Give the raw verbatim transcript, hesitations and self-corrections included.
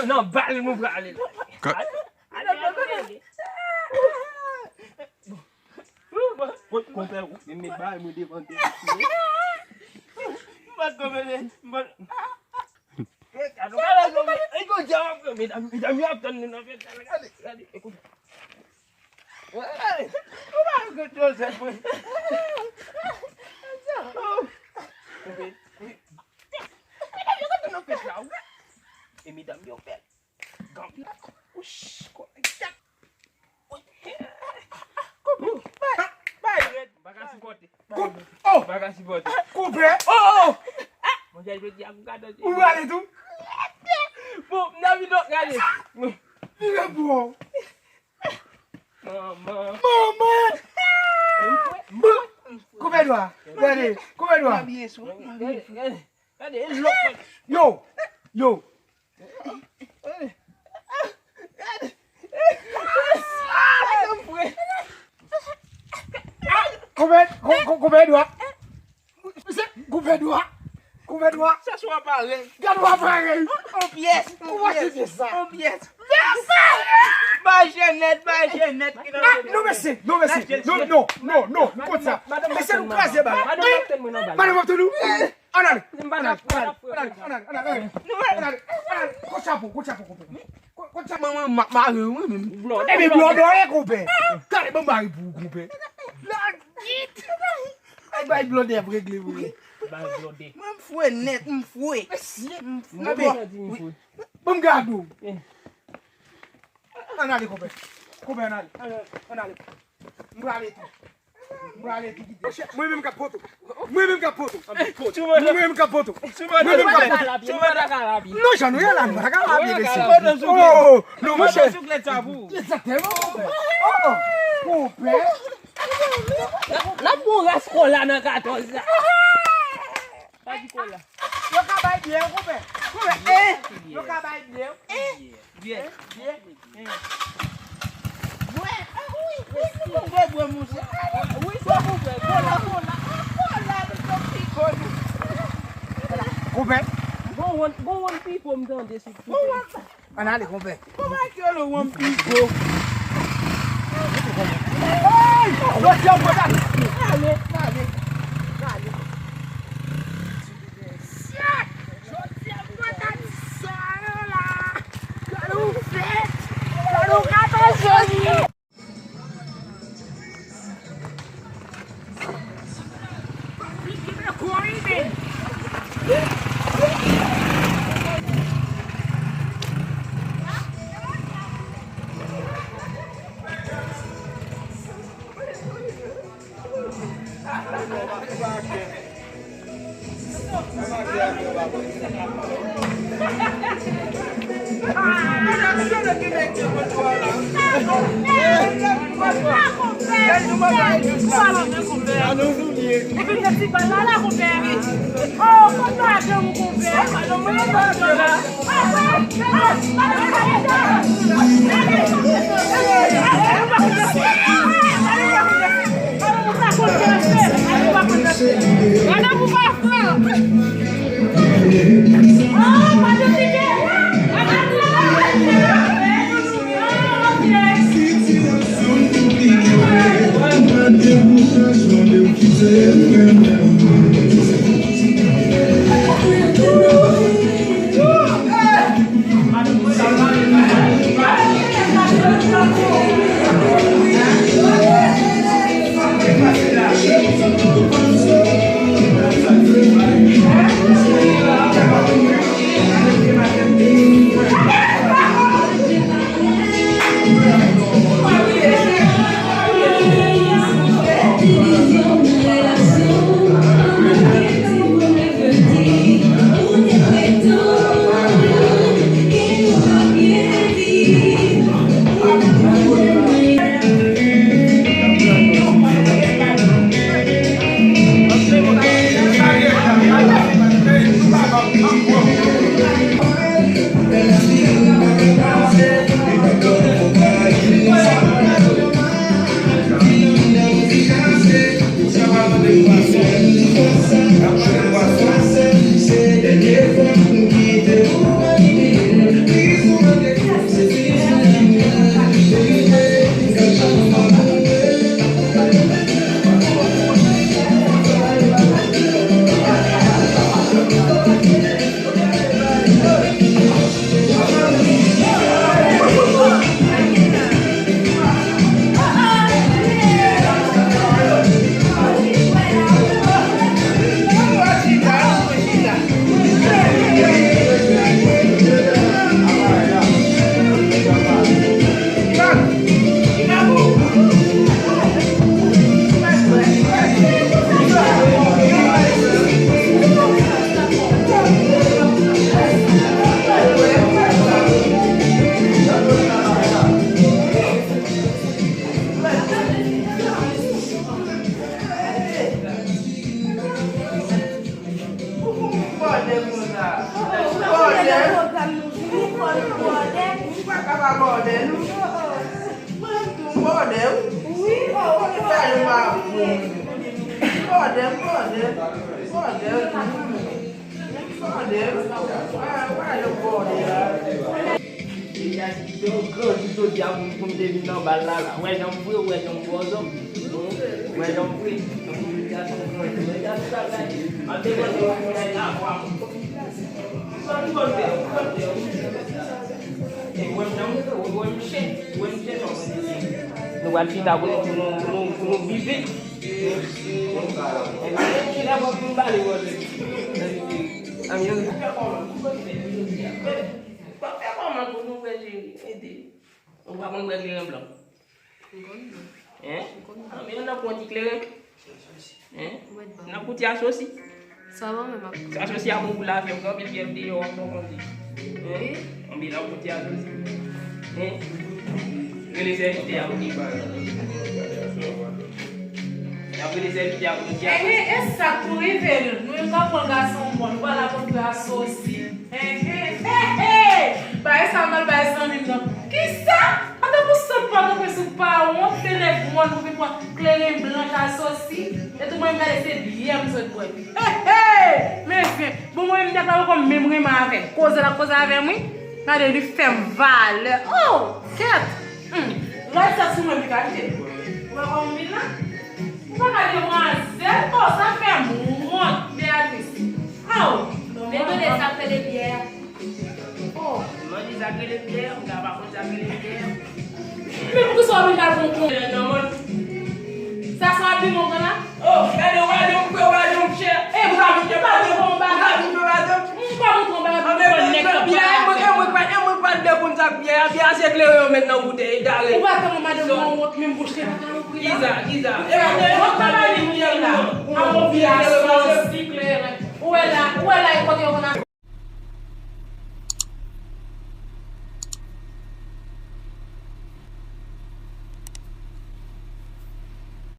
Nan bal nou prale. Ka- Konpè, ou menm met bagay mwen devan de. M pa t konprann, m pa t. Gade, gade, gade, gade, medam, medam yo ap tann nou nan fèt la, gade, gade, ekout. Gade, ou pa gade yo sèl mwen. Medam yo ap tann nan fèt la, wi. E medam yo bèl. Ganpla. Wouch, kòlèg. Bay, bay rèd. M pa ka sipòte. Kou-, oh! M pa ka sipòte. Konpè. Oh, oh! Monchè, jodi a m gade. Ou prale tou? Bon, m nan vin gade. Vire pou ou. Manman. Manman! Koupe dwa. Gade, koupe dwa. Gade, gade, gade, e lòk. Yo! Yo! Koupe, kou-, kou-, koupe dwa. Misye, koupe dwa. Koupe dwa. Sa se yon aparèy. Gade yon aparèy. Yon pyès. Kouman se fè sa? Yon pyès. Bay Jenèt, bay Jenèt ki nan... Ah, non, mesye, non, mesye. Non, non, non, non, kont sa. Mesye, nou kraze bal. Madanm ap tann mwen nan bal. Madanm ap tann nou. Ann ale. Ann ale, ann ale, ann ale, ann ale, ann ale. Ann ale, ann ale. Kot chapo, kot chapo, kot chapo. Kot, kot chapo. Manman, ma, mare, wi, menm. Epi blòdè, konpè. Gade, ban m mare pou ou, konpè. Lagit. Ay, bay blòdè ap regle vre. Bay blòdè. Mwen, m fwe nèt, m fwe. M fwe. Ban m gade w. Ann ale, konpè. Konpè, ann ale. Ann ale. M prale tou. M prale tou kite. Mwen menm k ap poto. Mwen menm k ap poto. Mwen menm k ap poto. Mwen menm k ap poto. Non, jan nou ye la, nou pa ka rapi mesye. Oh, non, monchè. Egzakteman, konpè. Oh, konpè. N ap bon ras kola nan katòz la. Pa di kola. Yo ka bay byen, konpè. Konpè, eh, yo ka bay byen. Eh, byen, byen. Bwè, ah, wi, wi, si konpè bwè, monchè. Wi, si konpè, kola, kola. Ah, kola, nou fè piko, nou. Konpè. Gon wonn, gon wonn piko m tande sou. Gon wonn. Ann ale, konpè. Kòman ke le wonm pi gwo? Hey! Jodi a mwen ta... Ale, ale, ale. Jodi a mwen ta di sa la. Gade yon fèt. Gade yon katòz jodi. Bòdè, bòdè, bòdè, bòdè, bòdè, bòdè. Deja si te yon grandi jodi a pou, pou m te vin nan bal la, la. Wè jan m vre, wè jan m bòzò. Wè jan m vre. Gason grandi, wè gason sa gade. An te mande yon bagay la, vwa m. Sòti bòdè, bòdè. E wè m jan m vre, wè m chen, wè m chen. Nou pral chita kote pou nou, pou nou, pou nou bipe. Chita pou nou bale bòdè. Anmyans. W ap fè kòman pou nou wè jere? Ede. Ou pa konn bwè kleren blan? M konn bwè. Hein? M konn bwè. Anben, ann pran ti kleren. Hein? M wè bò. N ap goute asosi. Sa bon, men m ap. Asosi a bon pou lavi, anpil pyè deyò, w ap bon kondi. Hein? Wi. Anben, n ap goute asosi. Hein? Rele sèvitè a pou li. N ap rele sèvitè a pou li. Enhen, e sa k pou rive nou? Nou menm k ap pran gason bon, nou pa la pou fè asosi. Enhen, he, he! Bagay sa mal bay zanmi m nan. Kisa? Ata pou sant pa kanpe sou pa wont, se nèg mòn pou vin pran kleren blan k asosi. E tou mwen m gade se byè m sot bwè. He, he! Men zen, bon mwen menm nèg la poko menm renmen avè m. Koze l ap koze avè m wi. Gade li fè m valè. Oh! Kèt! Hmm. Rad sa sou mwen li ka kite. Ou pa konn vin la? Ou pa ka demwazèl? Oh, sa fè m wont, Beatrice. Oh! Men tande sa k rele byè a. Oh! Mande sa k rele byè, m ka pa konn sa k rele byè. Men poukisa w vin kal pran yon nan mòn? Sa se yon abiman w pran la? Oh, gade wadon, m kwè wadon chè. E, m ka montre wadon, m ka montre wadon. M ka montre yon bagay pou mwen nèg k ap pale avè m. E mwen pa, e mwen pa t dekonn sa k byè a, byè a se kleren yo met nan boutèy, egare. Ou pa tann madanm mwen wont, menm bouch li pa ka louvri la. Kiza, kiza. E mwen